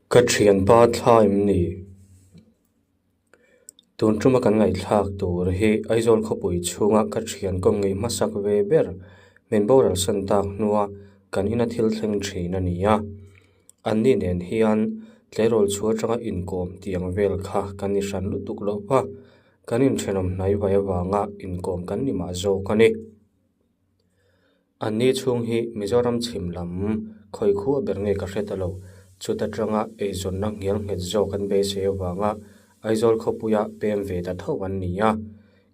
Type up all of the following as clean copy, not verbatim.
Ka thianpa thla em ni? Tun tuma kan ngaihthlak tur hi Aizawl khawpui chhunga ka thian kawm ngei hmasak ve ber min boral san tak hnua kan ina thil thleng thin a ni a. Anni nen hian tleirawl chhuah atanga inkawm tiang vel kha kan ni hran lutuk lo va, kan inthenawm hnai vai avanga inkawm kan ni mah zawk a ni. Anni chhung hi Mizoram chhim lam khawi khuah ber nge ka hre ta lo. Chuta tanga eizawnna nghial nghet zawk an beisei avanga Aizawl khawpuia pem ve ta tho an ni a.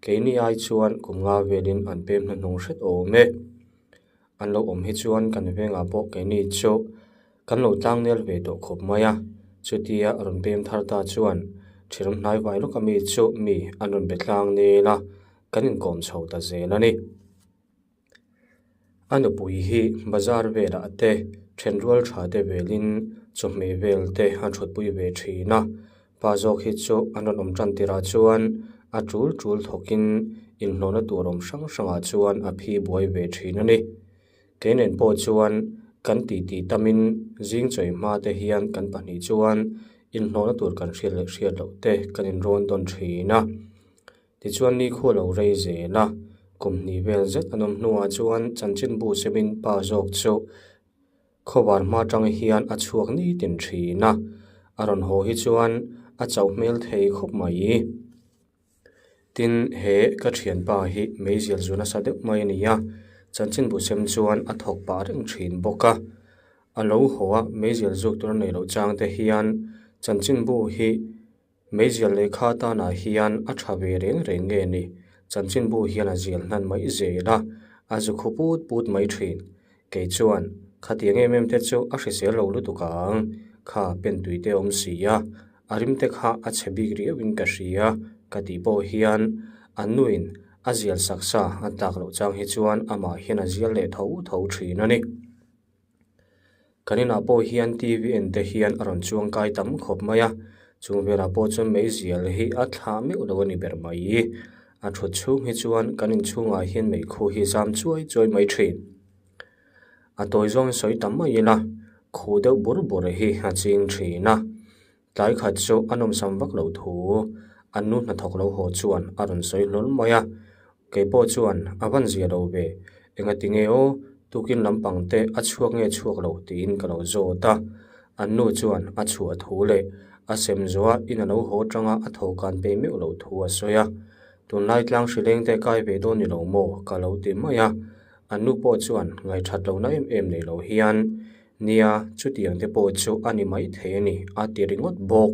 Keini ai chuan kum nga velin an pem hnuhnung hret awm e. An lo awm hi chuan kan vengah pawh keini chu kan lo tlangnel ve tawh khawp mai a. Chutia rawn pem thar ta chuan thiram hnai vai lawka mi chu mi an rawn be tlangnel a, kan inkawm chho ta zel a ni. A nupui hi bazar velah te thenrual tha te velin chawhmeh vel te a thutpui ve thin a, pa zawk hi chu an rawn awm tan tirah chuan a tul tul thawkin inhlawhna tur awm hrang hrangah chuan a phi buai ve thin a ni. Keinen pawh chuan kan titi tamin zing chawi hma te hian kan pahnih chuan inhlawhna tur kan hriat leh hriat loh te kan inrawn tawn thin a. Tichuan nikhua lo rei zel a, kum hnih vel zet an awm hnuah chuan chanchinbu semin pa zawk chu khawvar hma tang hian a chhuak nitin thin a, a rawn haw hi chuan a chauh hmel thei khawp mai. Tin, he ka thianpa hi meizial zu nasa deuh mai a ni a, chanchinbu sem chuan a thawk pah reng thin bawk a, a lo haw a meizial zuk tur a neih loh chang te hian chanchinbu hi Meizial lehkha tanah hian a tha ve reng reng nge ni? Chanchinbu hian a zial hnan mai zel a, a zu khu put put mai thin. Kei chuan, Khatiang em em te chu a hrisel lo lutuk ang, kha pen tui te awm si a, a rim te kha a chhe bik riauin ka hria, ka tih pawh hian an nuin a zial sak sa a tlak loh chang hi chuan amah hian a zial leh tho tho thin a ni. Kan inah pawh hian TV en te hian a rawn chuang kai tam khawp mai a, chung velah pawh chuan meizial hi a thlah meuh lo a ni ber mai. A thut chhung hi chuan kan inchhungah hian meikhu hi zam chuai chuai mai thin. A tawi zawng sawi tam mai ila, khuh deuh bur bur hi a ching thin a. Tlai khat chu a nawmsam vak loh thu an nu hnathawk lo haw chuan a rawn sawi hlawl mai a, kei pawh chuan a van zia lo ve, engati nge aw tukin lampang te a chhuak nge chhuak lo tiin ka lo zawt a, an nu chuan a chhuah thu leh a sem zuah in a lo haw tanga a tho kan pe meuh loh thu a sawi a, tunlai tlang hri leng te kai ve dawn ni lo maw ka lo ti mai a, an nu pawh chuan ngaithat lohna em em nei lo hian Nia, chutiang te pawh chu a ni mai thei a ni, a ti ringawt bawk.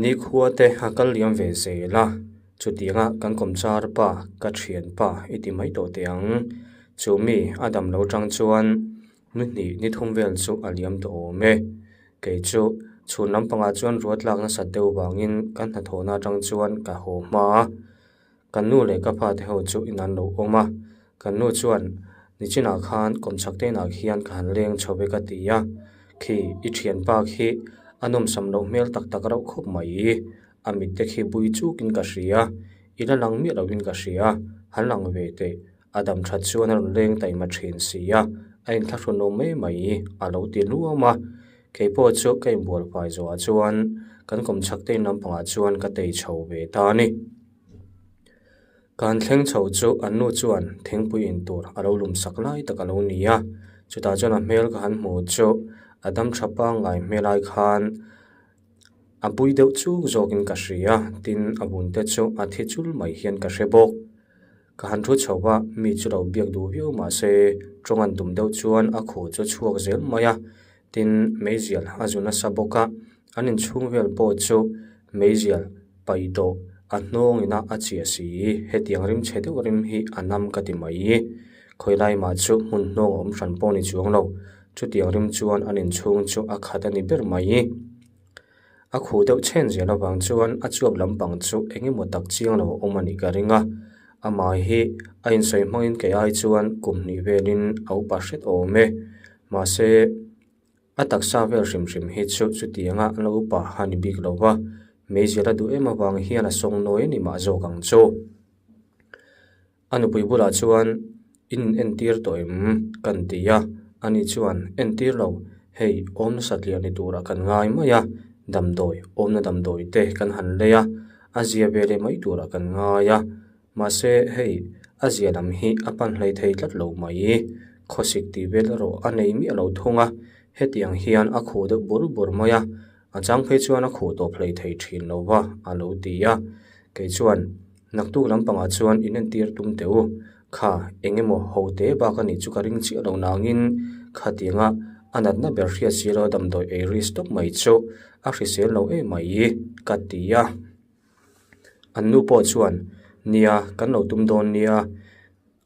Nikhua te a kal liam ve zel a, chutianga kan kawmchar pa, ka thian pa i ti mai tawh teh ang. Chu mi a dam lo tang chuan ni hnih ni thum vel chu a liam tawh awm e. Kei chu chhun lampangah chuan ruat lak nasat deuh vangin ka hnathawhna atang chuan ka haw hma a. Kan nu leh ka pa te ho chu in an lo awm a, kan nu chuan nichinah khan kawmchhak te inah khian ka han leng chho ve ka ti a, khi i thianpa khi a nawmsam loh hmel tak tak rauh khawp mai, a mit te khi bui chukin ka hria, i la lang miah lovin ka hria, han lang ve teh, a dam that chuan a rawn leng taima thin si a, a inthlahrun lo mai mai a lo ti luam a, keipawh chu ka inbual fai zawhah chuan kan kawmchhak te in lampangah chuan ka tei chho ve ta a ni. Kan thleng chho chu an nu chuan thingpui in tur a lo lum sak lai tak a lo ni a, chutah chuan a hmel ka han hmu chu a dam tha pangngai hmel ai khan a bui deuh chuk zawkin ka hria tin a bun te chu a thi chul mai hian ka hre bawk. Ka han thu chho a, mi chu lo biak duh viau mah se tawng an tum deuh chuan a khuh chu a chhuak zel mai a, tin meizial a zu nasa bawk a, an inchhung vel pawh chu meizial paih tawh a hnawng ina a chiah si hetiang rim chhe deuh rim hi a nam ka ti mai. Khawilai mah chu hmun hnawng a awm hran pawh ni chuang lo, chutiang rim chuan an inchhung chu a khat a ni ber mai. A khuh deuh chhen zel avang chuan a chuap lampang chu eng emaw tak chiang lo a awm a nih ka ring a, amah hi a insawi hmangin kei ai chuan kum hnih velin a upa hret awm e. Mahse, a taksa vel hrim hrim hi chu chutianga an lo upa a ni bik lo va, meizial a duh em avang hian a sawng nawi a ni mah zawk ang chu. A nupui bulah chuan, In entir tawh em? kan ti a, ani chuan, Entir lo, Hei awmna satliah ni turah kan ngai mai a, damdawi awmna damdawi te kan han lei a, a zia ve leh mai turah kan ngai a. Mahse hei a zia lam hi a pan hlei thei tlat lo mai. Khawsik tih vel erawh a nei miah lo thung a, hetiang hian a khuh deuh bur bur mai a, a chang phei chuan a khuh tawp hlei thei thin lo va a lo ti a. Kei chuan naktuk lampangah chuan inentir tum teh u, kha eng emaw ho te bak a nih chu ka ring chiah lo nangin khatianga a natna ber hriat si lo damdawi ei risk tawp mai chu a hrisel lo em mai ka ti a. An nu pawh chuan, Nia, kan lo tum dawn nia,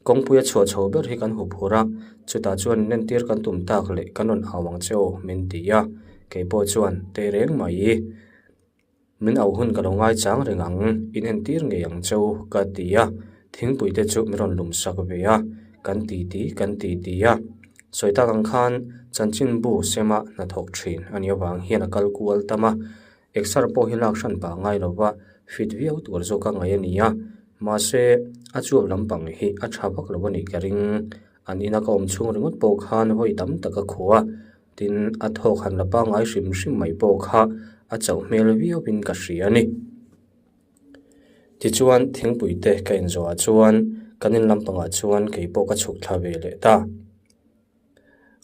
kawngpuia chhuah chho ber hi kan hup hur a, chutah chuan inentir kan tum tak leh kan rawn au ang che aw, min ti a. Kei pawh chuan, Tehreng mai, min au hun ka lo ngaichang reng ang, inentir ngei ang che u, ka ti a. Thingpui te chu min rawn lum sak ve a, kan ti ti kan ti ti a. Sawi tak ang khan chanchinbu sema hnathawk thin a nih avang hian a kal kual tam a. Exer pawh hi lak hran pah ngai lo va, fit viau tur zawk a ngaih a ni a, mahse a chuap lampang hi a tha vak lo a nih ka ring. An ina ka awm chhung ringawt pawh khan vawi tam tak a khuh a, tin a thawk han la pangngai hrim hrim mai pawh kha a chauh hmel viauin ka hria a ni. Tichuan thingpui te ka inzawhah chuan kan in lampangah chuan kei pawh ka chhuk thla ve leh ta.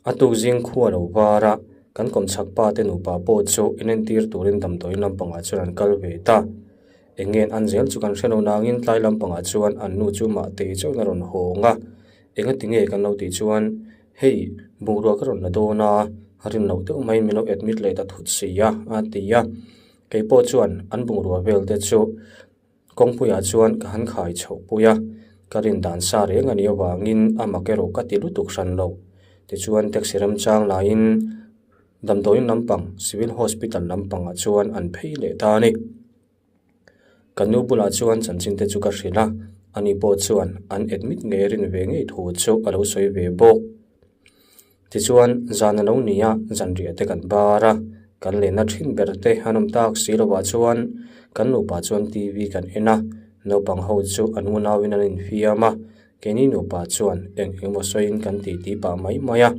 A tuk zing khua lo var a, kan kawmchhak pa te nupa pawh chu inentir turin damdawiin lampangah chuan an kal ve ta. Eng nge an zel chu kan hre lo nangin tlai lampangah chuan an nu chu mahte chauhin a rawn hawng a, engati nge kan lo tih chuan hei bungrua ka rawn la dawn a, rin loh deuh maiin min lo admit leh ta thut si a a ti a. Kei pawh chuan an bungrua vel te chu Kawngpuiah chuan ka han khai chhoh pui a, ka rin dan sa reng a nih avangin a mak erawh ka ti lutuk hran lo. Tichuan taxi remchang laiin damdawiin lampang Civil Hospital lampangah chuan an phei leh ta a ni. Ka nu bulah chuan chanchin te chu ka hrilh a, ani pawh chuan an admit ngei rin ve ngei thu chu a lo sawi ve bawk. Tichuan, zan a lo ni a, zanriah te kan bar a, kan lehna thin ber te an awm tak si lovah chuan kan nupa chuan TV kan en a, naupang ho chu an unauin an infiam a, keini nupa chuan eng eng emaw sawiin kan titi pah mai mai a.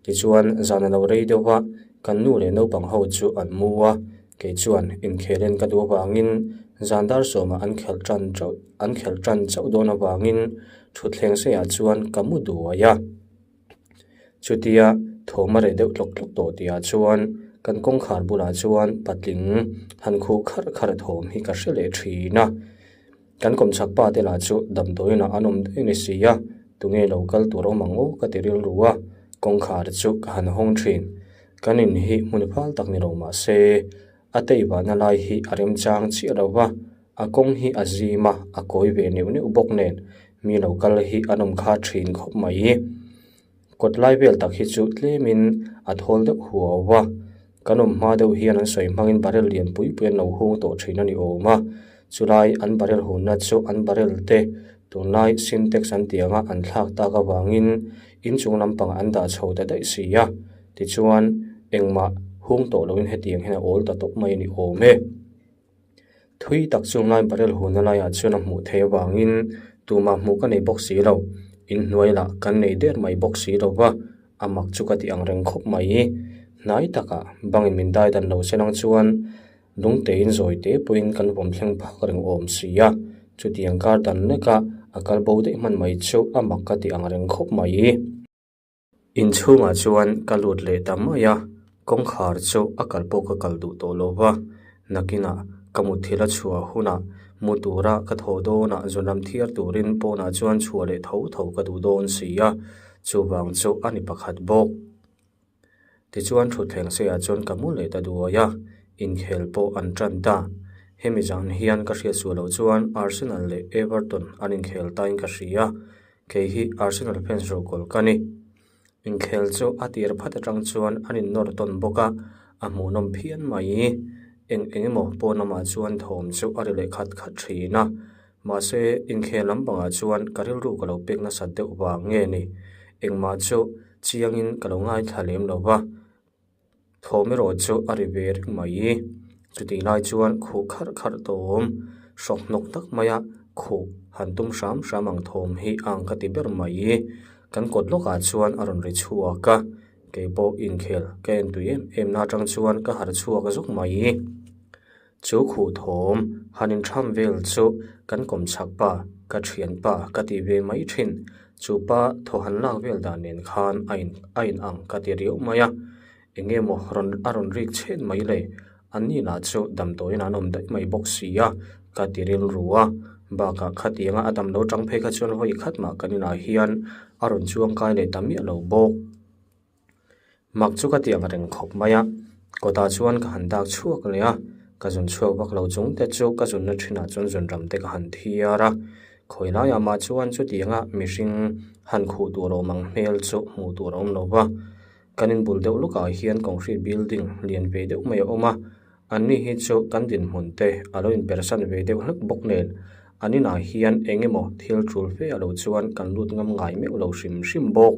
Tichuan, zan a lo rei deuh a, kan nu leh naupang ho chu an mu a, kei chuan inkhel en ka duh avangin zan dar sawmah an khelh tan chauh an khelh tan chauh dawn avangin thutthleng seiah chuan ka mu duai a. Chutia thawm a reh deuh tlawk tlawk tawh tihah chuan kan kawngkhar bulah chuan patling han khuh kharh kharh thawm hi ka hre leh thin a. Kan kawmchhak pa te lah chu damdawiinah an awm daih a ni si a, tunge lo kal tur awm ang aw ka ti rilru a, kawngkhar chu ka han hawng thin. Kan in hi hmun fal tak ni lo mah se a tei vahna lai hi a remchang chiah lo va. A kawng hi a zim a, a kawi ve neuh neuh bawk nen mi lo kal hi an awm kha thin khawp mai. Kawt lai vel tak hi chu tlemin a thawl deuh huau a, kan awm hma deuh hian an sawi hmangin barrel lian pui pui an lo hung tawh thin a ni awm a, chulai an barrel hunna chu an barrel te tunlai sintex an tih anga an thlak tak avangin inchung lampang an dah chho ta daih si a, tichuan engmah hung tawh loin hetiang hian a awl ta tawp mai a ni awm e. Thui tak chu ngai barrel huna laiah chuan a hmuh theih avangin tumah hmuh ka nei bawk si lo, inhnuai lah kan nei der mai bawk si lo va, a mak chu ka ti ang reng khawp mai. Hnai takah bangin min dai dan lo se lang chuan lungtein zawi te pawhin kan vawm thleng phak reng awm si a, chutiang kar dan leka a kal bo daih hman mai chu a mak ka ti ang reng khawp mai. Inchhungah chuan ka lut leh ta mai a, kawngkhar chu a kal pawh ka kal duh tawh lo va, nakinah ka mutthilh a chhuah hunah mu tura ka thaw dawnah zunram thiar turin pawnah chuan chhuah leh tho tho ka duh dawn si a, chuvang chu a ni pakhat bawk. Tichuan thutthleng seiah chuan ka mu leh ta duai a, inkhel pawh an tan ta. Hemi zan hian ka hriat suah loh chuan Arsenal leh Everton an inkhel tain ka hria. Kei hi Arsenal fans ruhkawl ka ni. Inkhel chu a tir phat atang chuan an innawr tawn bawk a, a hmuhnawm phian mai. Eng eng emaw pawn lamah chuan thawm chu a ri leh khat khat thin a. Mahse, inkhel lampangah chuan ka rilru ka lo pek nasat deuh vang nge ni? Engmah chu chiangin ka lo ngaithla lem lo va. Thawm erawh chu a ri ve reng mai. Chutih lai chuan khuh kharh kharh tawm hrawk hnawk tak maia khuh han tum hram hram ang thawm hi a ang ka ti ber mai. Kan kawt lawkah chuan a rawn ri chhuak a. Kei pawh inkhel ka en tui em em na atang chuan ka harh chhuak zuk mai. Chu khuh thawm han intham vel chu kan kawm chhak pa, ka thian pa ka tih ve mai thin. Chu pa thaw han lak vel dan nen khan a in a in ang ka ti riau mai a. Eng nge maw rawn a rawn rik chhen mai le? Anni lah chu damdawiin an awm daih mai bawk si a, ka ti rilru a. Bakah khatianga a dam lo tang phei kha chuan vawi khat mah kan inah hian a rawn chuang kai leh ta miah lo bawk. Mak chu ka ti ang reng khawp mai a, kawtah chuan ka han dak chhuak leh a, ka zun chhuak vak lo chung te chu ka zunna thinah chuan zun ram te ka han thiar a, khawi laiah mah chuan chutianga mihring han khuh tur awm ang hmel chu hmuh tur a awm lo va, kan inbul deuh lawkah hian concrete building lian ve deuh mai a awm a, anni hi chu kan dinhmun te a lo inpersan ve deuh hlek bawk nen an inah hian eng emaw thil tul fe a lo chuan kan lut ngam ngai meuh lo hrim hrim bawk.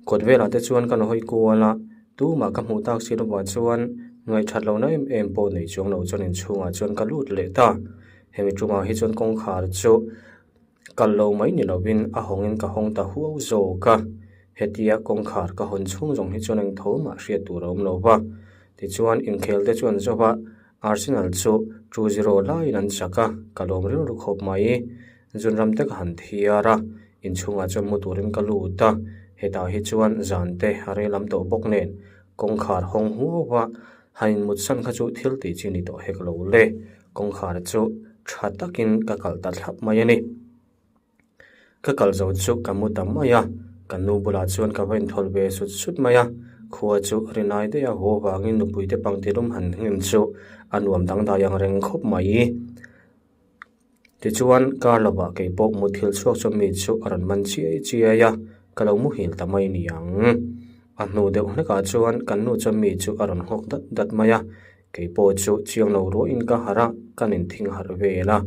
Kawt velah te chuan kan hawi kual a, tumah ka hmuh tak si lovah chuan ngaihthat lohna em em pawh nei chuang lo chuan inchhungah chuan ka lut leh ta. Hemi tumah hi chuan kawngkhar chu kal lo mai ni lovin a hawngin ka hawng ta huau zawk a, hetia kawngkhar ka hawn chhung zawng hi chuan eng tho mah hriat tur a awm lo va. Tichuan inkhel te chuan zawva Arsenal chu 2-0 laiin an chak a, ka lawm rilru khawp mai. Zunram te ka han thiar a, inchhungah chuan mu turin ka lut a, hetah hi chuan zan te a rei lam tawh bawk nen kawngkhar hawng huau a, han inmutsan kha chu thil tih chi ni tawh hek lo le, kawngkhar chu tha takin ka kalh ta thlap mai a ni. Ka kal zo chu ka mu ta mai a, ka nu bulah chuan ka va inthawlh ve sut sut mai a, khua chu rinai daih a haw vangin nupuite pangtilum han hnem chu a nuam dangdai ang reng khawp mai. Tichuan, kar lovah kei pawh muthilh chhuak chuan mi chu a rawn man chiai chiai a, ka lo muhil ta mai ni ang. A hnu deuh hlekah chuan kan nu chuan mi chu a rawn nghawk dat dat mai a, kei pawh chu chiang lo ruahin ka harh a, ka nin thing harh vel a.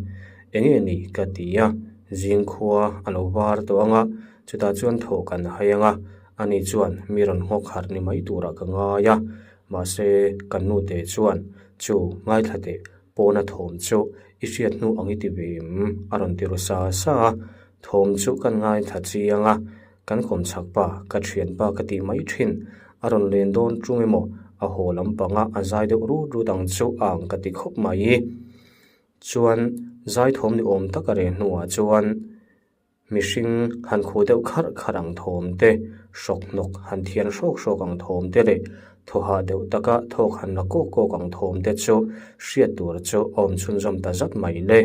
Enge ni ka ti a, zing khua a lo var tawh ang a, chutah chuan thawh kan hai ang a, ani chuan mi rawn nghawk harh ni mai turah ka ngai a, mahse kan nu te chuan chu ngaithla teh Pawna thawm chu i hriat hnu ang i ti ve em? A rawn ti ru sa sa a, thawm chu kan ngaithla chiang a, kan kawm chhak pa, ka thian pa ka tih mai thin, a rawn len dawn tung emaw a haw lampanga a zai deuh rut rut ang chu a ang ka ti khawp mai. Chuan zai thawm ni awm tak a reh hnuah chuan Mihring han khuh deuh kharh kharh ang thawm te, hrawk hnawk han thian hrawk hrawk ang thawm te leh thawhah deuh taka thawk han la kawk kawk ang thawm te chu hriat tur chu a awm chhunzawm ta zat mai le.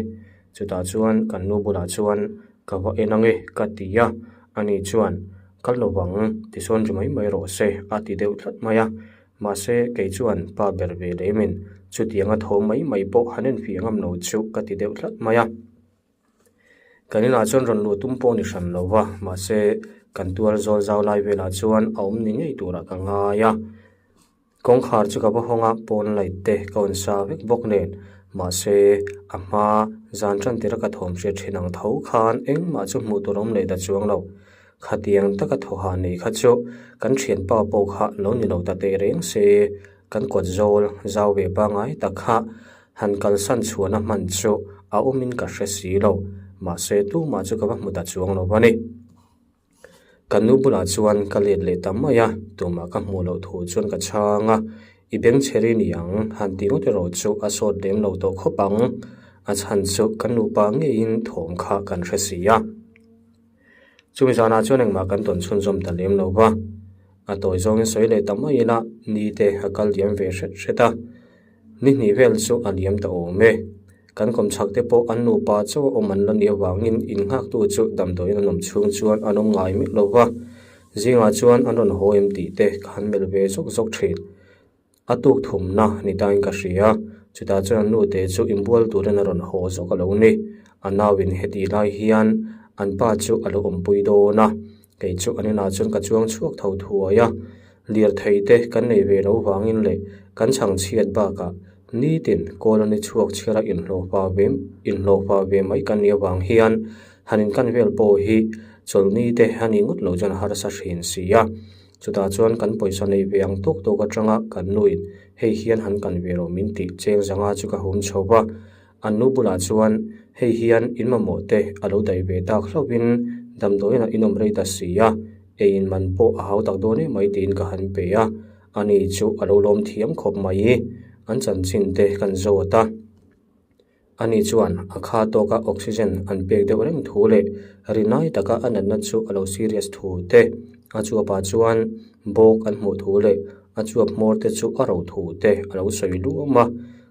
Chutah chuan kan nu bulah chuan ka va en ange ka ti a, ani chuan kal lo vang tisawn ri mai mai rawh se a ti deuh tlat mai a. Mahse kei chuan pa ber ve lemin chutianga thawm mai mai pawh han enfiah ngam lo chu ka ti deuh tlat mai a. Kan inah chuan rawn luh tum pawh ni hran lo va, mahse kan tual zawl zau lai velah chuan a awm ni ngei turah ka ngai a. Kawngkhar chu ka va hawng a, pawn light te ka rawn sa vek bawk nen, mahse a hma zan tan tira ka thawm hriat thin ang tho khan engmah chu hmuh tur a awm leh ta chuang lo. Khatiang taka thawha nei kha chu kan thianpa pawh kha lo ni lo ta teh reng se, kan kawt zawl zau ve pangngai tak kha Han kalsan chhuahna hman chu a awmin ka hre si lo, mahse tumah chu ka va hmu ta chuang lo a ni. Ka nu bulah chuan ka let leh ta mai a, tumah ka hmuh loh thu chuan ka chhang a, I bengchheri ni ang, han ti ngawt erawh chu a sawt lem lo tawh khawp ang, a chhan chu ka nupa ngeiin thawm kha kan hre si a. Chumi zanah chuan engmah kan tawn chhunzawm ta lem lo va, a tawi zawngin sawi leh ta mai ila ni te a kal liam ve hret hret a, ni hnih vel chu a liam ta awm e. Kan kawmchhak te pawh an nupa chauh a awm an la nih avangin innghaktu chu damdawiin an awm chhung chuan an awm ngai miah lo va, zingah chuan an rawn haw em tih te ka han melh ve zawk zawk thin. A tuk thumna ni tain ka hria, chutah chuan an nute chu inbual turin a rawn haw zawk a lo ni. A nauin heti lai hian an pa chu a lo awmpui dawn a, kei chu an inah chuan ka chuang chhuak tho thuai a. Lirthei te kan nei ve lo vangin leh kan chhang chhiat bakah nitin colony chhuak chhiara inhlawhfa ve inhlawhfa ve mai kan nih avang hian han inkan vel pawh hi chawlhni te a nih ngawt loh chuan a harsa thin si a. Chutah chuan kan pawisa nei ve ang tawk tawk atanga kan nuin hei hian han kan ve rawh min tih cheng zanga chu ka hum chho va. An nu bulah chuan hei hian in mamawh te a lo daih ve tak hlauhin damdawiinah in awm rei ta si a. Eiin man pawh a hau tak dawn em mai tiin ka han pe a, ani chu a lo lawm thiam khawp mai. An chanchin te kan zawt a. Ani chuan a kha tawka oxygen an pek deuh reng thu leh rinai taka a natna chu a lo serious thu te, a chuapah chuan bawk an hmuh thu leh a chuap hmawr te chu a ro thu te a lo sawi luam a,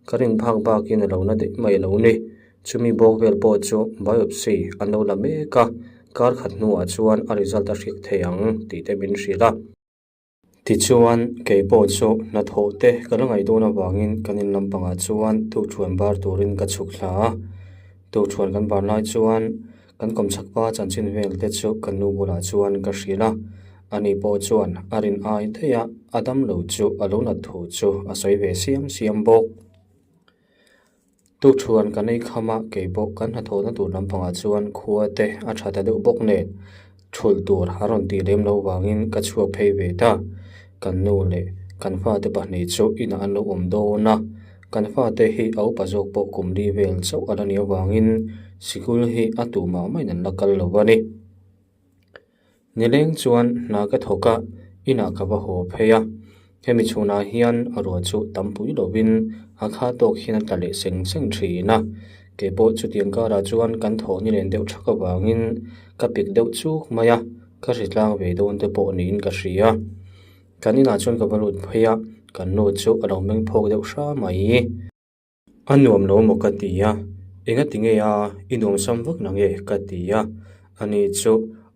ka rin phak bakin a lo na daih mai lo ni. Chumi bawk vel pawh chu biopsy an lo la mek a, kar khat hnuah chuan a result a hriak thei ang tih te min hrilh a. Tichuan, kei pawh chu hnathawh te ka la ngaih dawn avangin kan in lampangah chuan tukṭhuan bar turin ka chhuk thla a. Tukṭhuan kan bar lai chuan kan kawmchhak pa chanchin vel te chu kan nu bulah chuan ka hrilh a. Ani pawh chuan a rin ai daih a, a damlo chu a lo nat thu chu a sawi ve siam siam bawk. Tukṭhuan kan ei kham a, kei pawh kan hnathawhna tur lampangah chuan khua te a ṭha ta deuh bawk nen ṭhulh tur a rawn tih lem loh vangin ka chhuak phei ve ta. Kan nu leh kan fate pahnih chu inah an lo awm dawn a, kan fate hi a upa zawk pawh kum li vel chauh a la nih avangin sikul hi a tumah maiin an la kal lo a ni. Nileng chuan hna ka thawk a, inah ka va haw phei a. Hemi chhunah hian a ruah chu tam pui lovin a kha tawk hian a tla leh seng seng thin a. Kei pawh chutiang karah chuan kan thawh ni len deuh thak avangin ka pik deuh chuk mai a, ka hri tlang ve dawn te pawh niin ka hria. Kan inah chuan ka va lut phei a, kan nu chu a lo meng phawk deuh hra mai. A nuam lo maw ka ti a, engati nge a i nuamsam vak na nge ka ti a, ani chu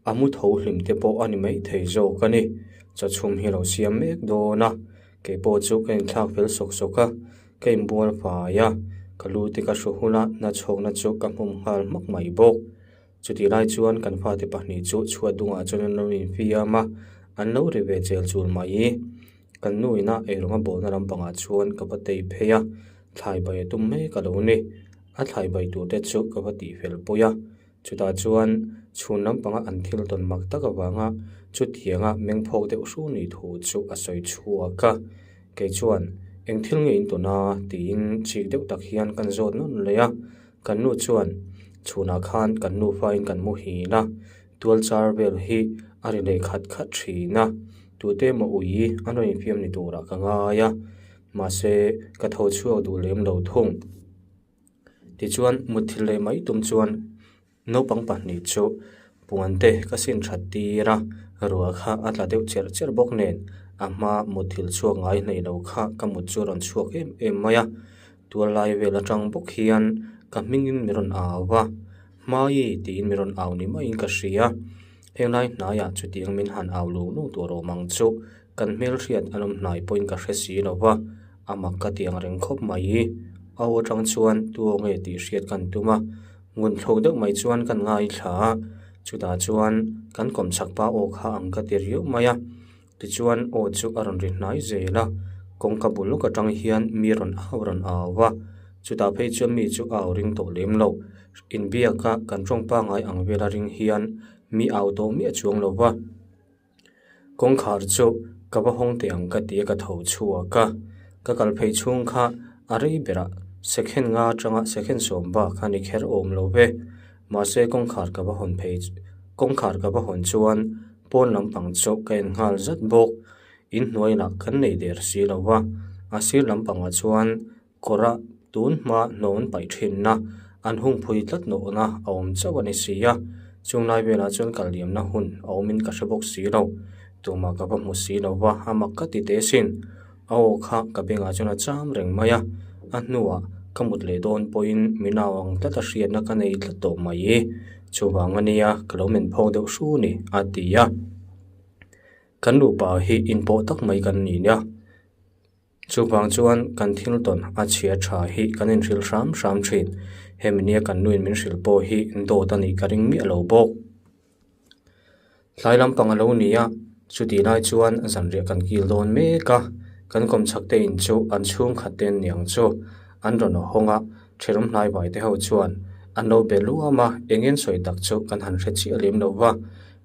a mu tho hlim te pawh a ni maithei zawk a ni. Chawchhum hi a lo siam mek dawn a, kei pawh chu ka inthlak fel sawk sawk a, ka inbual fai a, ka lu te ka hru hun a, nachhawkna chu ka hmawm nghal hmak mai bawk. Chutih lai chuan kan fate pahnih chu chhuat dungah chuan an lo infiam a, an lo ri ve chel chul mai. Kan nu ina eirawng a bawlna lampangah chuan ka va tei phei a, thlai bai a tum mek a lo ni. A thlai bai tur te chu ka va tih fel pui a, chutah chuan chhun lampanga an thil tawn mak tak avanga chutianga meng phawk deuh hru ni thu chu a sawi chhuak a. Kei chuan, Eng thil nge in tawn a? tiin chik deuh tak hian kan zawt nawn leh a. Kan nu chuan, Chhunah khan kan nufain kan muhil a, Tual char vel hi a ri leh khat khat thin a, tute emaw ui an rawn infiam ni turah ka ngai a, mahse ka tho chhuak duh lem lo thung. Tichuan mutthilh leh mai tum chuan naupang pahnih chu puan te ka sin that tir a, ruah kha a tla deuh cherh cherh bawk nen a hma mutthilh chhuak ngai hnaih lo kha ka mut chu a rawn chhuak em em mai a, tual lai vel atang bawk hian ka hmingin min rawn au a. Hmai tiin min rawn au ni maiin ka hria. Henglai hnaiah chutiang min han au lung lung tur awm ang chu kan hmelhriat an awm hnai pawhin ka hre si lo va, a mak ka ti ang reng khawp mai. Au atang chuan tu aw nge tih hriat kan tum a, ngun thlawk deuh mai chuan kan ngaithla a, chutah chuan kan kawmchhak pa aw kha ang ka ti riau mai a. Tichuan aw chu a rawn ri hnai zel a, kawngka bul lawk atang hian mi rawn au rawn au a, chutah phei chuan mi chu a au ring tawh lem lo. Inbiaka kan tawng pangngai ang vela ring hian mi au tawh miah chuang lo va. Kawngkhar chu ka va hawng teh ang ka ti a ka tho chhuak a, ka kal phei chhung kha a rei berah second nga atanga second sawm bak a ni kher awm lo ve. Mahse kawngkhar ka va hawn phei kawngkhar ka va hawn chuan pawn lampang chu ka en nghal zat bawk. Inhnuai lah kan nei der si lo va, a sir lampangah chuan kawr a tun hma hnawn paih thinna an hung phui tlat nawhna a awm chauh a ni si a. Chung lai velah chuan kal liamna hun a awmin ka hre bawk si lo. Tumah ka va hmu si lo va, a mak ka ti teh asin. A aw kha ka bengah chuan a cham reng mai a, a hnuah ka mut leh dawn pawhin min au ang tlat a hriatna ka nei tlat tawh mai. Chuvang a nia ka lo men phawk deuh hru ni a ti a. Kan nupa hi inpawh tak mai kan ni nia. Chuvang chuan kan thil tawn a chhia tha hi kan inhrilh hram hram thin. Hemi nia kan nuin min hrilh pawh hi dawt a nih ka ring miah lo bawk. Tlai lampang a lo ni a, chutih lai chuan zanriah kan kil dawn mek a, kan kawmchhak te in chu an chhungkhat te an niang chu an rawn hawng a, thenawm hnai vai te ho chuan an lo be luam a, eng en sawi tak chu kan han hre chiah lem lo va,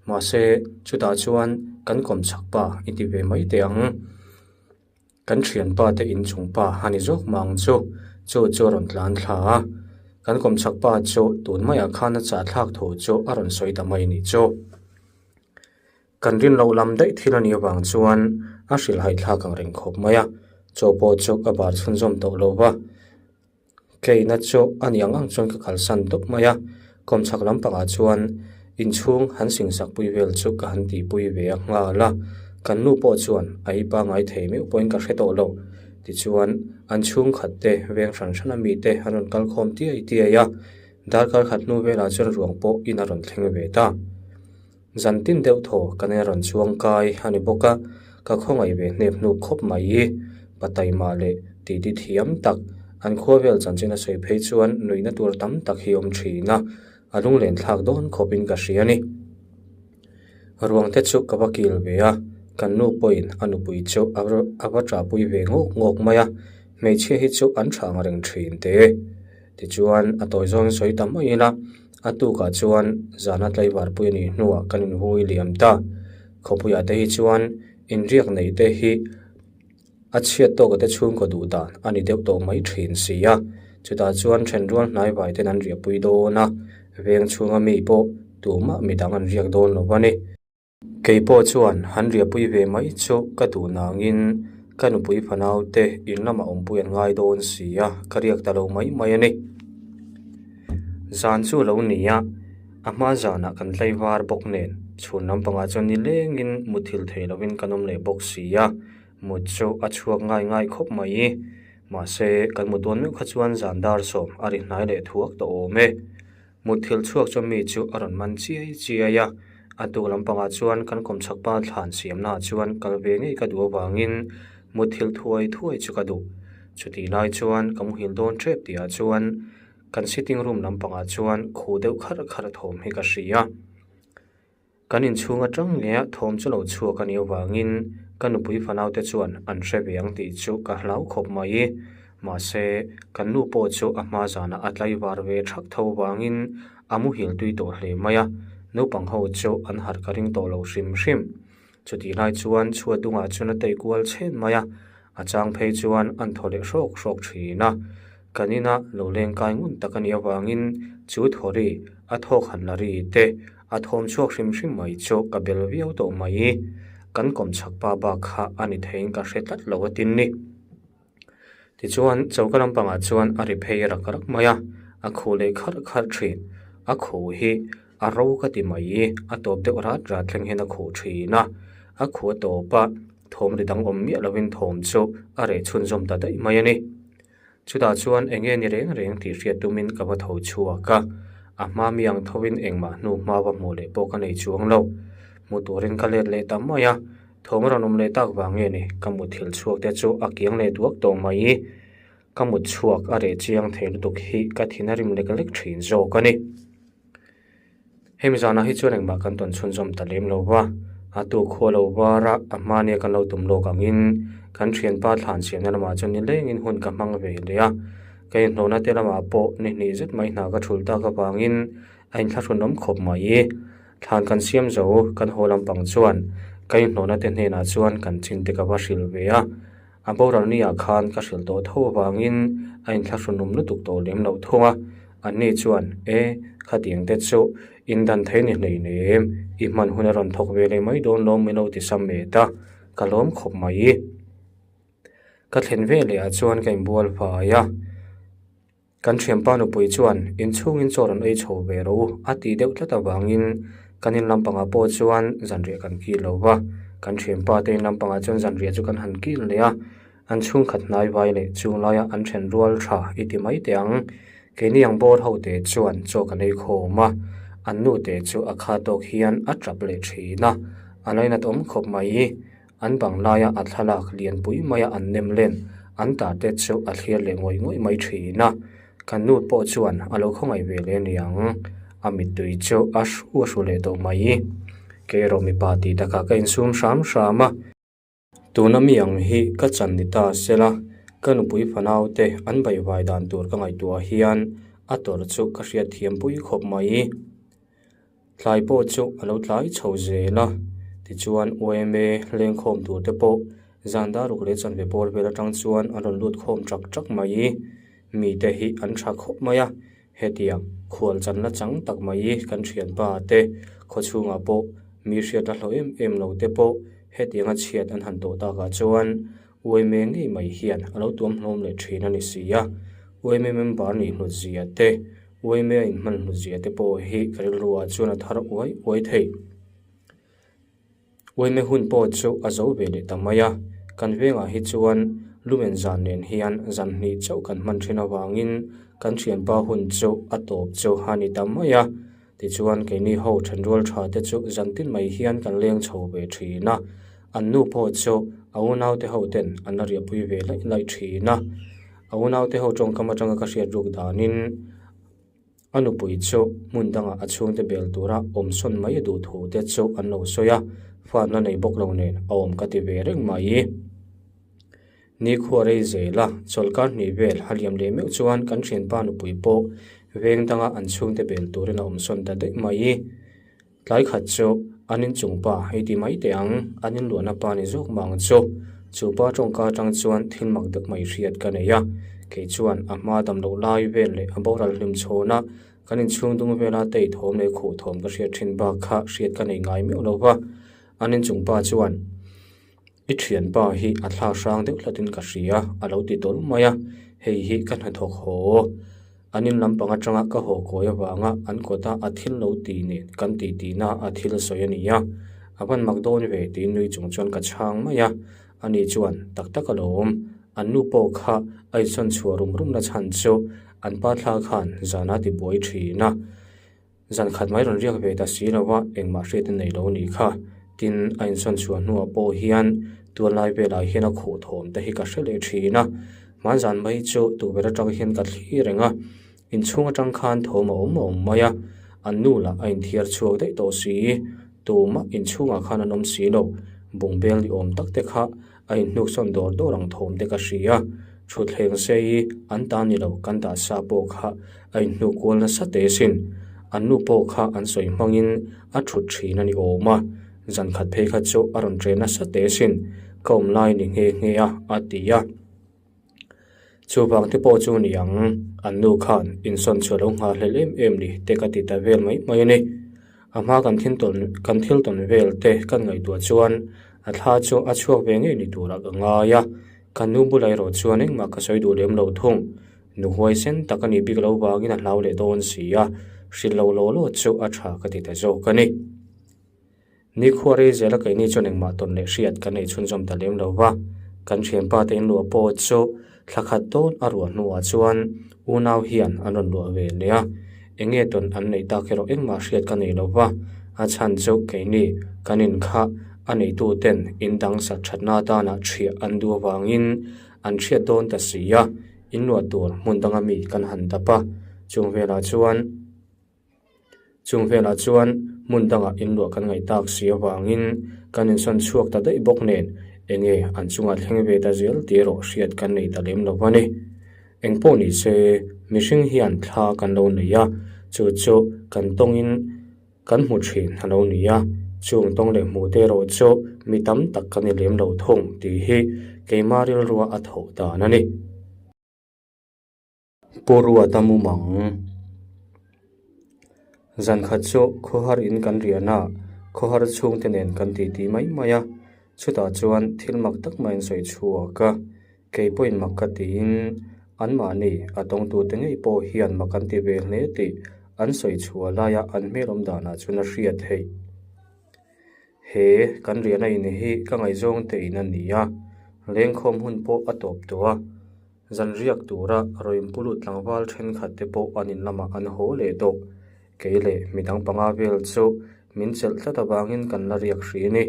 mahse chutah chuan kan kawmchhak pa i ti ve mai teh ang. Kan thianpa te inchung pa a ni zawk mah ang chu, chu chu a rawn tlan thla a. Kan kawmchhak pa chu tun maiah khan a chahthlak thu chu a rawn sawi ta mai a nih chu. Kan rin loh lam daih thil a nih avang chuan a hrilhhai thlak ang reng khawp mai a, chaw pawh chu ka bar chhunzawm tawh lo va. Keina chu a ni ang ang chuan ka kalsan tawp mai a, kawmchhak lampangah chuan inchhung han singsak pui vel chu ka han tihpui ve a nghal a, kan nu pawh chuan a ei pangai thei meuh pawhin ka hre tawh lo. Tichuan an chhungkhat te veng hran hran a mite an rawn kal khawm tiai tiai a, darkar khat hnu velah chuan ruang pawh in a rawn thleng ve ta. Zan tin deuh thaw kan en rawn chuang kai a ni bawk a, ka khawngaih ve hnep hnup khawp mai i, pa taima leh titi thiam tak, an khua vel chanchin a sawi phei chuan nuihna tur tam tak hi awm thin a, a lunglen thlak dawn khawpin ka hria a ni. Ruang te chu ka va kil ve a, kan nu pawhin a nupui chu a va ṭahpui ve ngawk ngawk mai a, hmeichhia hi chu an ṭha ang reng thin te. Tichuan a tawi zawng sawi ta mai ila, a tukah chuan zana tlaivar pui a nih hnuah kan invui liam ta. Khawpuiah te hi chuan inriak neih te hi a chhiat tawka te chhungkaw duh dan a ni deuh tawh mai thin si a. Chutah chuan thenrual hnaivai ten an riahpui dawn a, veng chhunga mi pawh tumah midang an riak dawn lo a ni. Kei pawh chuan han riahpui ve mai chu ka duh nangin ka nupui fanau te in lamah awmpui an ngai dawn si a, ka riak ta lo mai mai a ni. Zan chu a lo ni a, a hma zanah kan tlai var bawk nen chhun lampangah chuan nilengin muthilh thei lovin kan awm leh bawk si a, mut chu a chhuak ngai ngai khawp mai. Mahse, kan mut dawn meuh kha chuan zan dar sawm a ri hnai leh thuak tawh awm e. Mutthilh chhuak chuan mi chu a rawn man chiai chiai a, a tuk lampangah chuan kan kawmchhak pa thlan siamnaah chuan kal ve ngei ka duh avangin mutthilh thuai thuai chu ka duh. Chutih lai chuan ka muhil dawn tep tihah chuan kan sitting room lampangah chuan khuh deuh kharh kharh thawm hi ka hria. Kan inchhung atang ngeia thawm chu lo chhuak a nih avangin ka nupui fanaute chuan an hre ve ang tih chu ka hlau khawp mai. Mahse, kan nu pawh chu a hma zanah a tlaivar ve thak tho avangin a muhil tui tawh hle mai a, naupang ho chu an harh ka ring tawh lo hrim hrim. Chutih lai chuan chhuat dungah chuan a tei kual chhen mai a, a chang phei chuan an thaw leh hrawk hrawk thin a. Kan ina lo leng kai ngun tak a nih avangin chu thaw ri, a thawk han la ri te, a thawm chhuak hrim hrim mai chu ka bel viau tawh mai. Kan kawm chhak pa bak kha a ni theiin ka hre tlat lo a tin ni. Tichuan choka lampangah chuan a ri phei rak rak mai a, a khuh leh kharh kharh thin. A khuh hi a ro ka ti mai, a tawp deuh rat rat thleng hian a khuh thin a. A khuh a tawp a, thawm ri dang awm miah lovin thawm chu a reh chhunzawm ta daih mai a ni. Chutah chuan eng nge ni reng reng tih hriat tumin ka va tho chhuak a, a hma mi ang thovin engmah hnu hma va hmuh leh pawh ka nei chuang lo. Hmu turin ka let leh ta mai a, thawm a rawn awm leh tak vang nge ni ka mutthilh chhuak te chu a kiang leh duak tawh mai. Ka mut chhuak a reh chiang thei lutuk hi ka thin a rim lek lek thin zawk a ni. Hemi zanah hi chuan engmah kan tawn chhunzawm ta lem lo va, a tu khua lo var a, a hmania kan lo tum lawk angin kan thianpa thlan siamna lamah chuan ni lengin hun ka hmang ve leh a, ka inhlawhna te lamah pawh ni hnih zet mai hna ka thulh tak avangin a inthlahrun awm khawp mai. Thlan kan siam zo kan haw lampang chuan ka inhlawhna te hnenah chuan kan chin te ka va hrilh ve a, A boral ni-ah khan ka hrilh tawh tho avangin a inthlahrunawm lutuk tawh lem loh thung a. Anni chuan, E, khatiang te chu indan thei ni hlei nem, i hman hun a rawn thawk ve leh mai dawn lawm min lo ti sam met a, ka lawm khawp mai. Ka thlen ve leh ah chuan ka inbual fai a. Kan thianpa nupui chuan inchhungin chaw rawn ei chho ve rawh u a tih deuh tlat avangin kan in lampangah pawh chuan zanriah kan kil lo va, kan thianpa te in lampangah chuan zanriah chu kan han kil leh a, an chhungkhat hnai vai leh chung laia an then rual tha i ti mai teh ang. Keini ang bawr ho te chuan chaw kan ei khawm a, an nu te chu a kha tawk hian a tap leh thin a, a lainat awm khawp mai. An bang laia a thlalak lianpui maia an nem len an ta te chu a thlir leh ngawih ngawih mai thin a, kan nu pawh chuan a lo khawngaih ve leh aniang, a mittui chu a hru a hru leh tawh mai. Kei erawh mipa tih takah ka insum hram hram a. Tuna mi ang hi ka chan ni ta sela, ka nupui fanau te an baihvai dan tur ka ngaihtuah hian a tawrh chu ka hriatthiam pui khawp mai. Tlai pawh chu a lo tlai chho zel a, tichuan UMA lengkhawm tur te pawh zan dar ruk leh chanve bawr vel atang chuan an rawn lut khawm chak chak mai. Mite hi an tha khawp mai a, hetiang khual chan la chang tak mai kan thianpa te khawchhungah pawh. Mi hriat a hlauh em em lo te pawh hetianga chhiat an han tawh takah chuan uaime ngei mai hian a lo tuam hlawm leh thin a ni si a. Uaime member nih hlut zia te, uaime a inhman hlut zia te pawh hi ka rilru ah chuan a thar uai uai thei. Uaime hun pawh chu a zo ve leh ta mai a, kan vengah hi chuan lumen zan nen hian zan hnih chauh kan hman thin avangin kan thianpa hun chu a tawp chu a ni ta mai a. Tichuan keini ho thenrual tha te chu zan tin mai hian kan leng chho ve thin a, an nu pawh chu a unaute ho ten an la riahpui ve laih laih thin a. A unaute ho tawngkam atanga ka hriat ruk danin a nupui chu hmun dangah a chhungte bel tura awm sawn mai a duh thu te chu an lo sawi a, fan la nei bawk lo nen a awm ka ti ve reng mai. Nikhua rei zel a, chawlhkar hnih vel a liam leh meuh chuan kan thianpa nupui pawh veng danga an chhungte bel turin a awm sawn ta daih mai. Tlai khat chu an inchung pa hei ti mai teh ang, an inluahna pa ni zawk mah ang chu. Chu pa tawngka atang chuan thil mak deuh mai hriat ka nei a, kei chuan a hma dam loh lai vel leh a boral hlim chhawn a, kan inchhung dung vela tei thawm leh khuh thawm ka hriat thin bak kha hriat ka nei ngai meuh lo va. An inchung pa chuan. I thianpa hi a thla hrang deuh hlatin ka hria a lo ti tawlh mai a, hei hi ka hnathawk haw. An in lampang atanga ka haw kawi avanga an kawta a thil lo ti nen kan ti tihna a thil sawi a ni a, a van mak dawn ve tiin nui chung chuan ka chhang mai a, ani chuan tak tak a lo awm. An nu pawh kha a insawn chhuah rum rum na chhan chu an pa thla khan zan a ti buai thin a. Zan khat mai rawn riak ve ta si lo a, engmah hriat a nei lo a nih kha. Tin, a insawn chhuah hnuah pawh hian tuallai velah hian a khuh thawm te hi ka hre leh thin a. Hmanzan mai chu tukverh atang hian ka thli reng a, inchhung atang khan thawm a awm a awm mai a, an nu lah a inthiar chhuak daih tawh si. Tumah inchhungah khan an awm si lo, bungbel ni awm tak te kha a inhnuksawn dawr dawr ang thawm te ka hria. Thutthleng sei an ta ni lo kan dah sa pawh kha a inhnuk kual nasa teh sin. An nu pawh kha an sawi hmangin a thut thin a ni awm a, zan khat phei kha chu a rawn ṭe nasa teh sin. Ka awm lai ni nghe nghe a, a ti a. Chuvang te pawh chu ni ang, an nu khan insawn chhuah lo nghal hlel em em ni te ka ti ta vel mai mai a ni. A hma kan thil tawn kan thil tawn vel te kan ngaihtuah chuan a thla chu a chhuak ve ngei ni turah ka ngai a, ka nu bulah erawh chuan engmah ka sawi duh lem lo thung. Nu huaisen tak a nih bik lo vangin a hlau leh dawn si a, hrilh lo law law chu a tha ka ti ta zawk a ni. Nikhua rei zela keini chuan engmah tawn leh hriat kan nei chhunzawm ta lem lo va, kan thianpa te inluah pawh chu thla khat dawn a ruah hnuah chuan unau hian an rawn luah ve leh a, enge tawn an neih tak erawh engmah hriat ka nei lo va, a chhan chu keini kan in kha a neitu ten in dang sat thatna atana thiah an duh avangin an hriat dawn ta si a, inluah tur hmun danga mi kan han dap a, chung velah chuan. Chung velah chuan hmun dangah inluah kan ngaih tak si avangin kan insawn chhuak ta daih bawk nen enge an chungah thleng ve ta zel tih erawh hriat kan nei ta lem lo a ni. Engpawh ni se mihring hian thla kan lo nei a, chu chu kan tawngin kan hmu thin a lo ni a, chung tawng leh hmuh te erawh chu mi tam tak kan ni lem lo thung tih hi keimah rilrua a thawh dan a ni. Pu Ruata mumang zan khat chu khawhar in kan rian a, khawhar chhungte nen kan titi mai mai a, chutah chuan thil mak tak mai an sawi chhuak a, kei pawhin mak ka tiin anmahni a tawngtute ngei pawh hian mak an ti ve hle tih an sawi chhuah laia an hmel awm danah chuan a hriat theih. He kan riahna in hi ka ngaihzawng te in a ni a, lengkhawm hun pawh a tawp tawh a. Zan riak tura Rawimpulut tlangval thenkhat te pawh an in lamah an haw leh tawh. Kei leh midang panga vel chu min chelh tlat avangin kan la riak hrih a ni.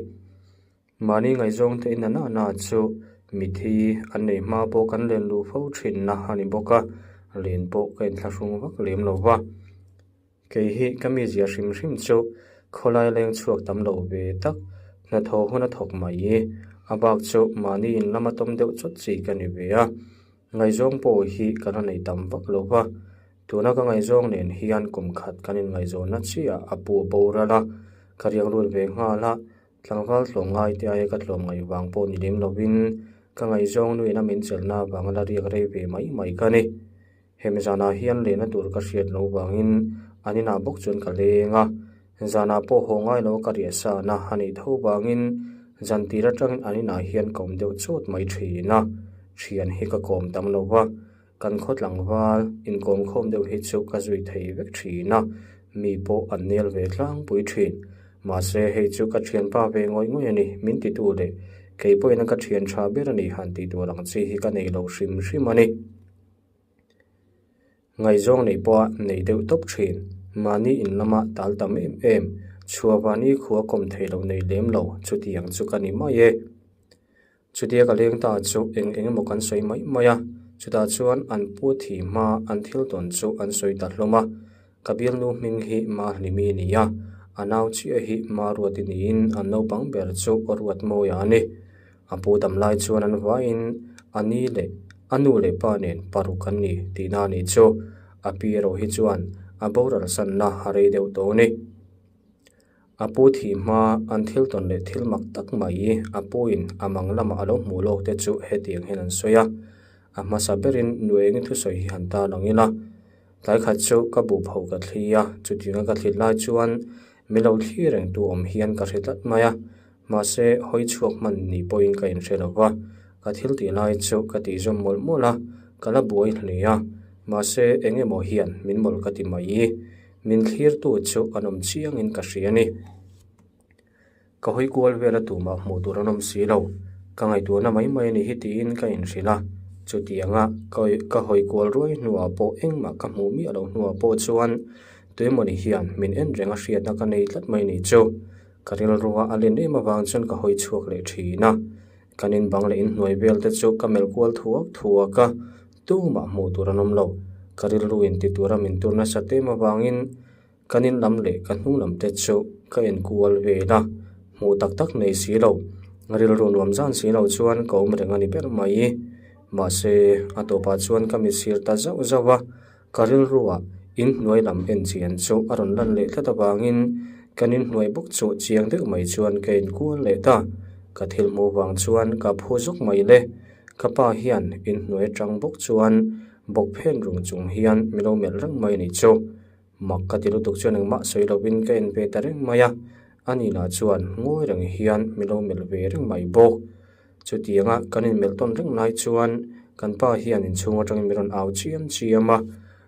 Mahni ngaihzawng te in a na na chu mithi an nei hma pawh kan len luh fo thinna a ni bawk a, len pawh ka inthlahrung vak lem lo va. Kei hi ka mizia hrim hrim chu khawlai leng chhuak tam lo ve tak, hnathawh hun a thawk mai i, a bak chu mahni in lama tawm deuh chawt chi ka ni ve a, ngaihzawng pawh hi ka la nei tam vak lo va, tuna ka ngaihzawng nen hian kum khat kan inngaihzawnna chiah a pu a boral a, ka riak lut ve nghal a, tlangval tlawmngai te aia ka tlawmngaih vang pawh ni lem lovin ka ngaihzawng nuin a min chelhna avanga la riak rei ve mai mai ka ni. Hemi zanah hian lehna tur ka hriat loh vangin an inah bawk chuan ka leng a. Zanah pawh haw ngai lo ka riah sana a nih tho vangin zan tir atangin an inah hian ka awm deuh chawt mai thin a, thian hi ka kawm tam lo va, kan khaw tlangval inkawm khawm deuh hi chu ka zui thei vek thin a, mi pawh an nel ve tlangpui thin. Mahse hei chu ka thianpa ve ngawih ngawih a ni, min titu leh kei pawhin ka thian tha ber a ni han tih tur ang chi hi ka nei lo hrim hrim a ni. Ngaihzawng neih pawha nei deuh tawp thin. Mahni in lama tal tam em em, chhuahvani khua kawm thei lo nei lem lo, chutiang chu ka ni mai e. Chutia ka leng ta chu eng eng emaw kan sawi mai mai a, chutah chuan an pu thi hma an thil tawn chu an sawi ta hlawm a. Ka bialnu hming hi Mahlimi a ni a, a nau chiah hi Maruati niin an naupang ber chu Ruatmawia a ni. A pu dam lai chuan an vaiin a ni leh a nu leh pa nen paruk an ni tihna a nih chu. A pi erawh hi chuan a boral sanna a rei deuh tawh a ni. A pu thih hma an thil tawn leh thil mak tak mai a puin a mang lamah a lo hmuh lawk te chu hetiang hian an sawi a. A hmasa berin nu engin thusawi hi han tan ang ila. Tlai khat chu ka buh pho ka thli a, chutianga ka thlit lai chuan min lo thli reng tu awm hian ka hre tlat mai a. Mahse, hawi chhuak hman ni pawhin ka inhre lo va, ka thil tih lai chu ka tih zawm mawlh mawlh a, ka la buai hle a. Mahse, eng emaw hian min mawlh ka ti mai. Min thlirtu chu an awm chiangin ka hria a ni. Ka hawi kual vel a tumah hmuh tur an awm si lo. Ka ngaihtuahna mai mai a ni hi tiin ka inhrilh a. Chutianga ka hawi kual ruai hnuah pawh engmah ka hmuh miah loh hnuah pawh chuan tuemawni hian min en reng a hriatna ka nei tlat mai ni chu. Ka rilrua a len em avang chuan ka hawi chhuak leh thin a. Kan in bang leh inhnuai vel te chu ka melh kual thuak thuak a, tumah hmuh tur an awm lo. Ka rilru in ti tura min tur nasa tem avangin kan in lam leh ka hnung lam te chu ka en kual vel a, hmuh tak tak nei si lo. Rilru nuam zan si lo chuan ka awm reng a ni ber mai. Mahse, a tawpah chuan ka mitsir ta zauh zauh a. Ka rilruah inhnuai lam en chian chu a rawn lan leh tlat avangin kan inhnuai bawk chu chiang deuh mai chuan ka inkual leh ta. Ka thil hmuh vang chuan ka phu zawk mai le. Ka pa hian inhnuai atang bawk chuan bawk phen rung chung hian min lo melh reng mai a nih chu. Mak ka ti lutuk chuan engmah sawi lovin ka en ve ta reng mai a. Ani lah chuan ngawi reng hian min lo melh ve reng mai bawk. Chutianga kan inmelh tawn reng lai chuan kan pa hian inchhung atangin min rawn au chiam chiam a,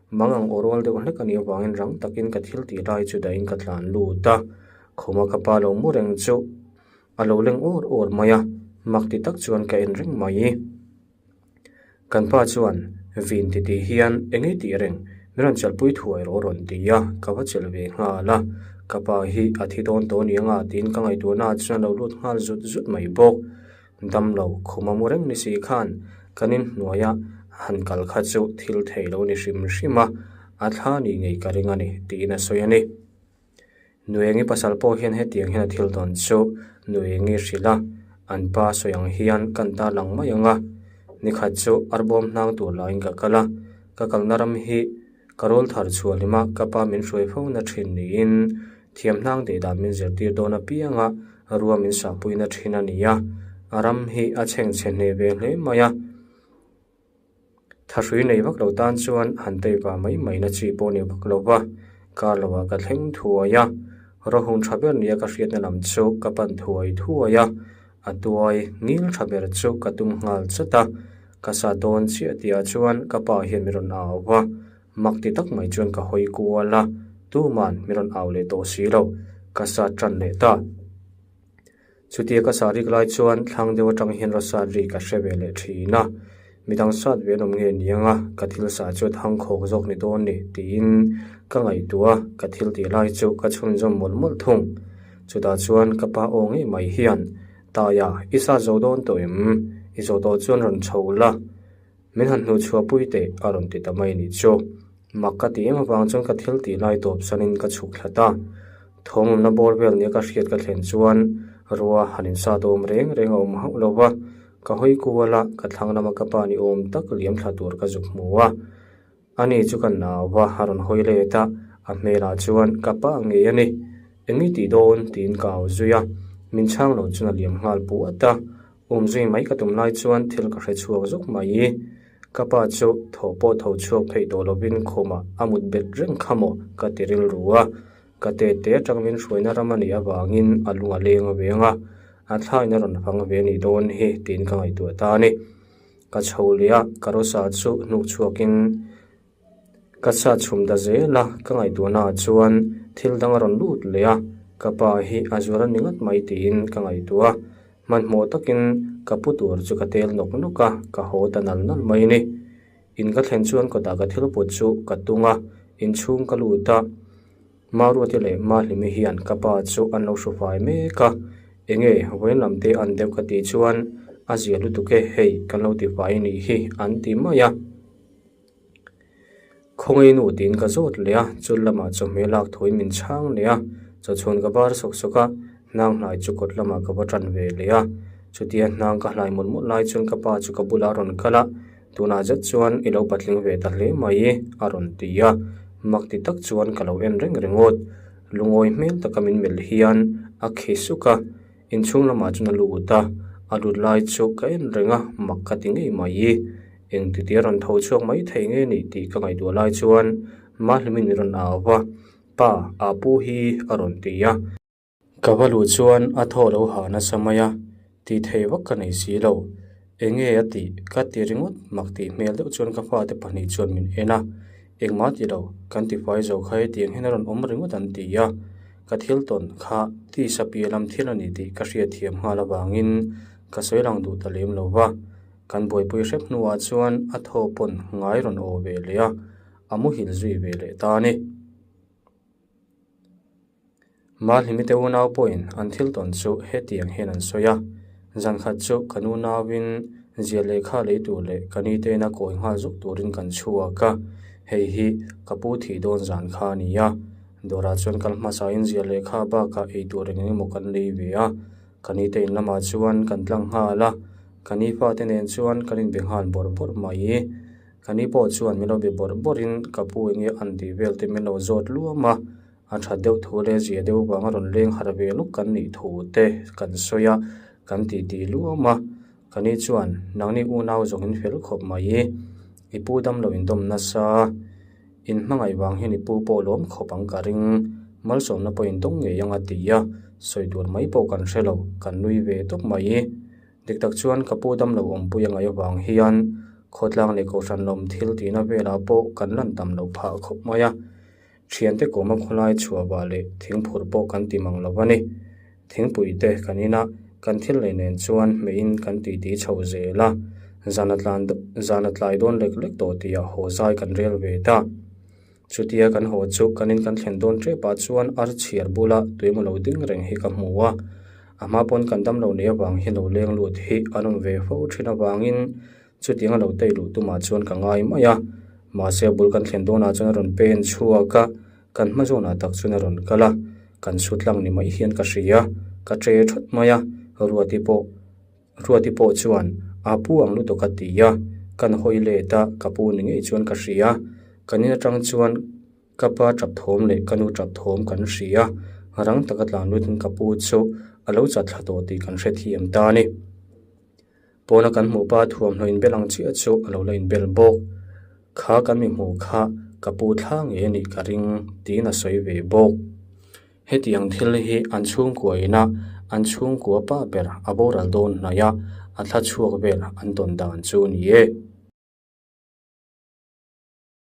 mang ang aw rual deuh hlek a nih avangin rang takin ka thil tih lai chu dahin ka tlan lut a, khuma ka pa lo mu reng chu a lo leng awr awr mai a, mak ti tak chuan ka en reng mai. Kan pa chuan vin ti tih hian eng nge tih reng min rawn chelhpui thuai rawh a rawn ti a, ka va chelh ve nghal a, ka pa hi a thi dawn tawh aniang a tiin ka ngaihtuahna ah chuan a lo lut nghal zut zut mai bawk. Damlo khuma mu reng ni si khan kan inhnuaia han kal kha chu thil thei lo ni hrim hrim a, a thla nih ngei ka ring a ni tiin a sawi a ni. Nuengi pasal pawh hian hetiang hian a thil tawn chu Nuengi hrilh a, an pa sawi ang hian kan ta lang mai ang a. Nikhat chu arbawm hnang tur laiin ka kal a, ka kalna ram hi ka rawl thar chhuah hlima ka pa min hruai fo na thin niin thiam hnang deh dan min zirtir dawn apianga rua min sahpuina thin a ni a, a ram hi a chhengchhe hneh ve hle mai a. Thahrui nei vak lo tan chuan han tei va mai mai na chi pawh ni vak lo va, kar lo ah ka thleng thuai a, rawhung tha ber nia ka hriatna lam chu ka pan thuai thuai a, a tuai ngil tha ber chu ka tum nghal chat a, ka sa tawn chiah tih ah chuan ka pa hian min rawn au va, mak ti tak mai chuan ka hawi kual a, tuman min rawn au leh tawh si lo, ka sa tan leh ta. Chutia ka sah rik lai chuan thlang deuh atang hian rawsat ri ka hre ve leh thin a, midang sat ve an awm nge niang a, ka thil sah chu thang khawk zawk ni dawn ni tiin ka ngaihtuah a, ka thil tih lai chu ka chhunzawm mawlh mawlh thung. Chutah chuan ka pa aw ngei mai hian, Taia, i sat zo dawn tawh em? I zawh tawh chuan rawn chho la, min han hnuh chhuah pui teh a rawn ti ta mai ni chu. Mak ka tih em avang chuan ka thil tih lai tawp sanin ka chhuk thla ta. Thawm awmna bawr vel nia ka hriat ka thlen chuan rua han insat awm reng reng a awm hauh lo va, ka hawi kual a, ka thlang lama ka pa ni awm tak liam thla tur ka zuk hmu a. Ani chu ka nau va, a rawn hawi let a, a hmelah chuan ka pa ngei a ni. Eng i tih dawn? tiin ka au zui a, min chhang lo chuan a liam nghal puat a. Awmzui mai ka tum lai chuan thil ka hre chhuak zawk mai. Ka pa chu thaw pawh tho chhuak pheih tawh lovin khumah a mut bet reng kha maw ka ti rilru a. Ka tete atang min hruaina ram a nih avangin a lung a leng a veng a, a thlain a rawn fang ve a nih dawn hi tiin ka ngaihtuah ta a ni. Ka chho leh a, ka rawsa chu hnuk chhuakin ka chhiat chhum ta zel a, ka ngaihtuahnaah chuan thil dang a rawn lut leh a, ka pa hi a zuar a ni ngat mai tiin ka ngaihtuah a, hmanhmawh takin ka pu tur chu ka tel nawk nawk a, ka haw ta nal nal mai a ni. In ka thlen chuan kawtah ka thil put chu ka tung a, inchhung ka lut a, Maruati leh Mahlimi hian ka pa chu an lo hru fai mek a, enge vawiin lam te an deuh ka tih chuan a zia lutuk e hei kan lo ti fai anih hi an ti mai a. Khawngaih nu tiin ka zawt leh a, chul lamah chawhmeh lak thuin min chhang leh a, chawchhun ka bar sawk sawk a, hnang hlai chu kawt lamah ka va tan ve leh a, chutia hnang ka hlai mawlh mawlh lai chuan ka pa chu ka bulah a rawn kal a, tunah zet chuan i lo patling ve ta hle mai a rawn ti a, mak ti tak chuan ka lo en reng ringawt, lungawi hmel taka min melh hian a khi suk a. Inchhung lamah chuan a lut a, a lut lai chu ka en reng a, mak ka ti ngei mai. Engtiti a rawn tho chhuak mai thei nge ni tih ka ngaihtuah lai chuan Mahlimin min rawn au va, Pa, a pu hi a rawn ti a. Ka va luh chuan a thaw lo ha nasa mai a, tih thei vak ka nei si lo. Enge a tih ka ti ringawt mak tih hmel deuh chuan ka fate pahnih chuan min en a, engmah ti lo, kan tifai zo kha hetiang hian a rawn awm ringawt an ti a. Ka thil tawn kha tisa piah lam thil a ni tih ka hriatthiam nghal avangin ka sawi lang duh ta lem lo va, kan buaipui hrep hnuah chuan a thaw pawn ngai rawn aw ve leh a, a muhil zui ve leh ta a ni. Mahlimite unau pawhin an thil tawn chu hetiang hian an sawi a, zan khat chu kan unauin ziah lehkha lei tur leh ka nite ina kawi nghal zuk turin kan chhuak a, hei hi ka pu thih dawn zan kha a ni a. Dawrah chuan kal hmasain ziah lehkha bakah ei tur eng eng emaw kan lei ve a, ka nite in lamah chuan kan tlang nghal a, ka ni fate nen chuan kan inbe nghal bawrh bawrh mai. Ka ni pawh chuan min lo be bawrh bawrhin ka pu enge an tih vel te min lo zawt luam a, a that deuh thu leh zia deuh vanga rawn leng harh ve luk kan nih thu te kan sawi a, kan titi luam a. Ka ni chuan nangni unau zawngin fel khawp mai, i pu damlo indawm nasa. In hmangaih vang hian i pu pawh lawm khawp ang ka ring, malsawmna pawh in dawng ngei ang a ti a, sawi tur mai pawh kan hre lo, kan nui ve tawp mai. Dik tak chuan ka pu damlo awmpui a ngaih avang hian khawtlang leh kohhran lawm thil tihna velah pawh kan lan tam loh phah khawp mai a, thiante kawma khawlai chhuah vah leh thingphur pawh kan ti mang lo a ni. Thingpui te kan in a, kan thil lei nen chuan hmeiin kan titi chho zel a, zan a tlan zan a tlai dawn lek lek tawh tih ah haw zai kan rel ve ta. Chutia kan haw chu kan in kan thlen dawn tep ah chuan ar chhiar bula tuimaw lo ding reng hi ka hmu a, a hma pawn kan damlo nei avang hian lo leng lut hi an awm ve fo thin avangin Chutiang a lo tei luh tumah chuan ka ngai mai a, mahse a bul kan thlen dawnah chuan a rawn pen chhuak a, kan hma zawnah tak chuan a rawn kal a, kan su tlang ni mai hian ka hria, ka che thawt mai a, Ruati pawh Ruati pawh chuan a pu ang lutuk a ti a, kan hawi let a, ka pu ni ngei chuan ka hria, kan in atang chuan ka pa tap thawm leh ka nu tap thawm kan hria, rang taka tlan lutin ka pu chu a lo chat thla tawh tih kan hrethiam ta a ni. Pawna kan hmuh pa thuamhnaw inbel ang chiah chu a lo la inbel bawk. Kha kan mi hmuh kha ka pu thla ngei a nih ka ring tiin a sawi ve bawk. Hetiang thil hi an chhungkua ina an chhungkua pa ber a boral dawn hnaih a, a thla chhuak vel an tawn dan chu a ni e.